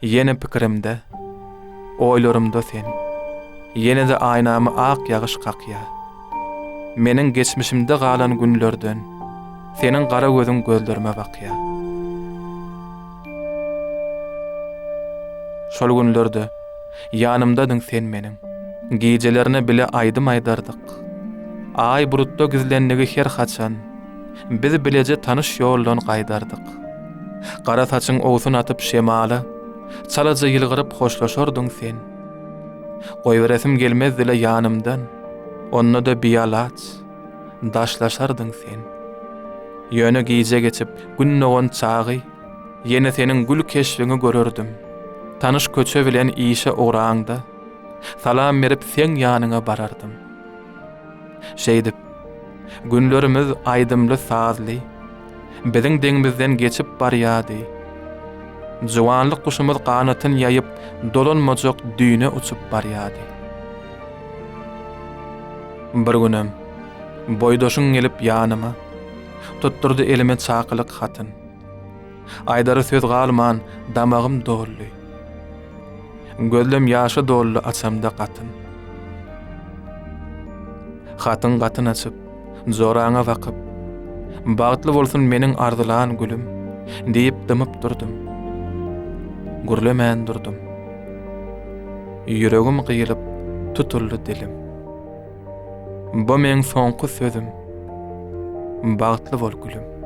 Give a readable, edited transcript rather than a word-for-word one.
Ýene pikirimde, oýlarymda sen. Ýene-de aýnamy ak ýagyş kakýa. Meniň geçmişimde galan günlerden seniň gara gözüň gözlerime bakýa. Şol günlerde ýanymdadyň sen meniň. Gijelerine bile aýdym aýdardyk. Aý bulutda gizlendigi her haçan, biz bileje tanyş ýoldan gaýdardyk. Gara saçyň owsun atyp şemala, çalaja ýylgyryp hoşlaşardyň sen. Goýberesim gelmezdi-le ýanymdan, onda-da bialaç, daşlaşardyň sen. Ýöne gije geçip, Gün dogan çagy, ýene seniň gül keşbiňi görerdim. Tanyş köçe bilen işe ugraňda, salam berip seň ýanyňa barardym. Şeýdip, günlerimiz aýdymly-sazly, biziň deňimizden geçip barýardy. Juwanlyk guşumyz ganatyn ýaýyp, dolanmajak düýne uçup barýardy. Bir günem, boýdaşyň gelip ýanyma, tutdurdy elime çakylyk hatyn. Aýdara söz galman, damagym doldy. Gözlem ýaşa doldy açamda gatyn. Hatyň gatyn açyp, joraňa bakyp, Bagtly bolsun meniň arzylan gülüm, diýip dymyp durdum. Gürlemän durdum. Ýüregim gyýylyp, tutuldy dilim. Bu meň soňky sözüm. Bagtly bol gülüm.